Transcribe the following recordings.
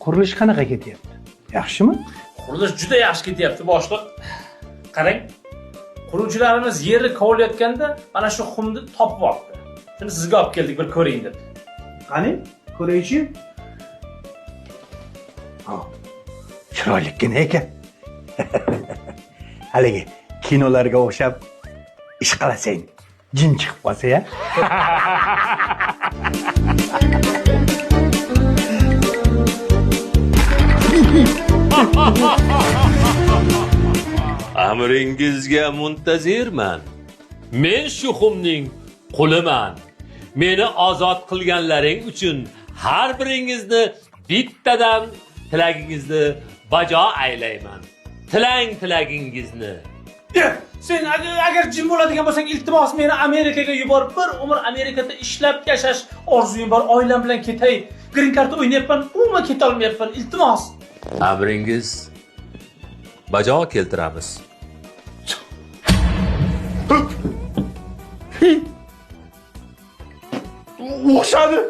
Qurilish qanaqa ketyapti? Yaxshimi? Qurilish juda yaxshi ketyapti, boshliq. Qarang, quruvchilarimiz yerni kovlayotganda mana shu xumni topib olibdi. Shuni sizga olib keldik, bir ko'ring deb. Qani, ko'raychi. Ha, chiroylikkina ekan. Haligi kinolarga o'xshab ish qilasang, jin chiqib qolsa ya. Amringizga muntazirman. Men shu xumning quliman. Meni ozod qilganlaring uchun har biringizni bittadan tilagingizni bajo aylayman. Tilang tilagingizni. Sen agar jin bo'ladigan bo'lsang, iltimos meni Amerikaga yubor. Bir umr Amerikada ishlab yashash orzuyim bor. Oilam bilan ketay. Green card o'ynayapman, umuman keta olmayapman. Iltimos. Amringiz bajo keltiramiz. O'xshadi.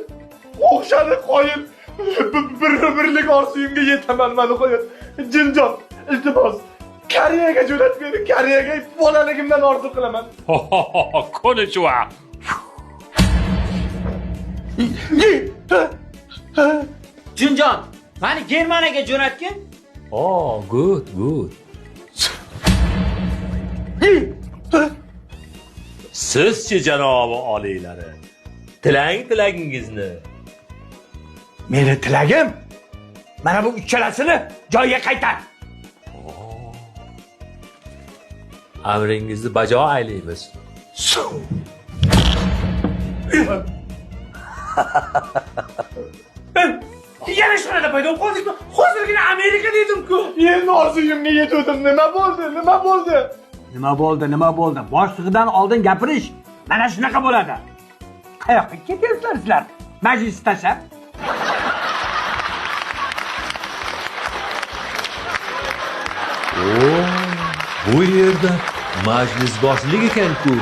O'xshadi, qoyil. Bir birlik orzuyimga yetaman man nihoyat. Jinjon, iltimos. Koreyaga jo'nat meni, Koreyaga bolaligimdan orzu qilaman. Konnichiwa. Jinjon, mani Germaniyaga jo'natgin. Oh, good, good. Sizchi janobi oliylari, tilang tilagingizni. Meni tilagim mana bu uchalasini joyiga qaytar. Amringizni bajo aylaymiz. Yana shunada paydo bo'lib qoldikmi? Hozirgina Amerika dedim-ku. Endi orzuyimga yetuvdim. Nima bo'ldi? Nima bo'ldi? Nima bo'ldi, nima bo'ldi? Boshlig'idan oldin gapirish mana shunaqa bo'ladi. Qayoqqa ketyapsizlar sizlar? Majlis tashlab. Bu yerda majlis boshlik ekan-ku.